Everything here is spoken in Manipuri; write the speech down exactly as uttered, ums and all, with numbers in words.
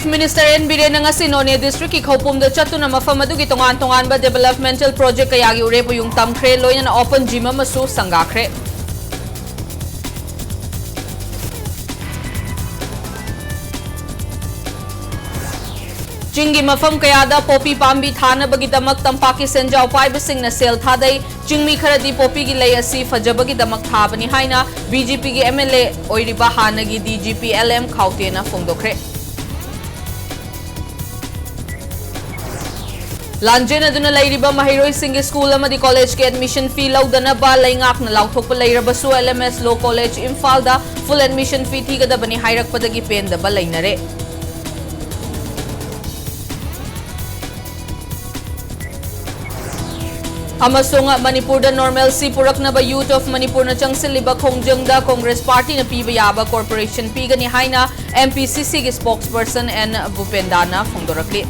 Minister N ꯕꯤꯔꯦꯟꯅ ꯉꯁꯤ ꯅꯣꯅꯦ districtꯀꯤ ꯈꯧꯄꯨꯝꯗ ꯆꯠꯇꯨꯅ ꯃꯐꯝ ꯑꯗꯨꯒꯤ ꯇꯣꯉꯥꯟ ꯇꯣꯉꯥꯟꯕ developmental project ꯀꯌꯥꯒꯤ ꯎꯔꯦꯞ ꯎꯌꯨꯡ ꯇꯝꯈ꯭ꯔꯦ, ꯂꯣꯏꯅꯅ open gym ꯑꯃꯁꯨ ꯁꯪꯒꯥꯈ꯭ꯔꯦ꯫ ꯆꯤꯡꯒꯤ ꯃꯐꯝ ꯀꯌꯥꯗ ꯄꯣꯄꯤ ꯄꯥꯝꯕꯤ ꯊꯥꯅꯕꯒꯤꯗꯃꯛ ꯇꯝꯄꯥꯛꯀꯤ ꯁꯦꯟꯖꯥꯎ ꯄꯥꯏꯕꯁꯤꯡꯅ ꯁꯦꯜ ꯊꯥꯗꯩ꯫ ꯆꯤꯡꯃꯤ ꯈꯔꯗꯤ ꯄꯣꯄꯤꯒꯤ ꯂꯩ ꯑꯁꯤ ꯐꯖꯕꯒꯤꯗꯃꯛ ꯊꯥꯕꯅꯤ ꯍꯥꯏꯅ BJPꯒꯤ MLA ꯑꯣꯏꯔꯤꯕ ꯍꯥꯟꯅꯒꯤ DGP L M ꯈꯥꯎꯇꯦꯅ ꯐꯣꯡꯗꯣꯛꯈ꯭ꯔꯦ꯫ ꯂꯥꯟꯖꯦꯟꯅꯗꯨꯅ ꯂꯩꯔꯤꯕ ꯃꯍꯩꯔꯣꯏꯁꯤꯡꯒꯤ ꯁ꯭ꯀꯨꯜ ꯑꯃꯗꯤ ꯀꯣꯂꯦꯖꯀꯤ admission fee ꯂꯧꯗꯅꯕ ꯂꯩꯉꯥꯛꯅ ꯂꯥꯎꯊꯣꯛꯄ ꯂꯩꯔꯕꯁꯨ, LMS Law College ꯏꯝꯐꯥꯜꯗ full admission fee ꯊꯤꯒꯗꯕꯅꯤ ꯍꯥꯏꯔꯛꯄꯗꯒꯤ ꯄꯦꯟꯗꯕ ꯂꯩꯅꯔꯦ꯫ ꯑꯃꯁꯨꯡ ꯃꯅꯤꯄꯨꯔꯗ normalcy ꯄꯨꯔꯛꯅꯕ Youth of ꯃꯅꯤꯄꯨꯔꯅ ꯆꯪꯁꯤꯜꯂꯤꯕ ꯈꯣꯡꯖꯪꯗ ꯀꯣꯡꯒ꯭ꯔꯦꯁ ꯄꯥꯔꯇꯤꯅ ꯄꯤꯕ ꯌꯥꯕ cooperation ꯄꯤꯒꯅꯤ ꯍꯥꯏꯅ MPCCꯒꯤ spokesperson N ꯚꯨꯄꯦꯟꯗꯥꯅ ꯐꯣꯡꯗꯣꯔꯛꯂꯤ꯫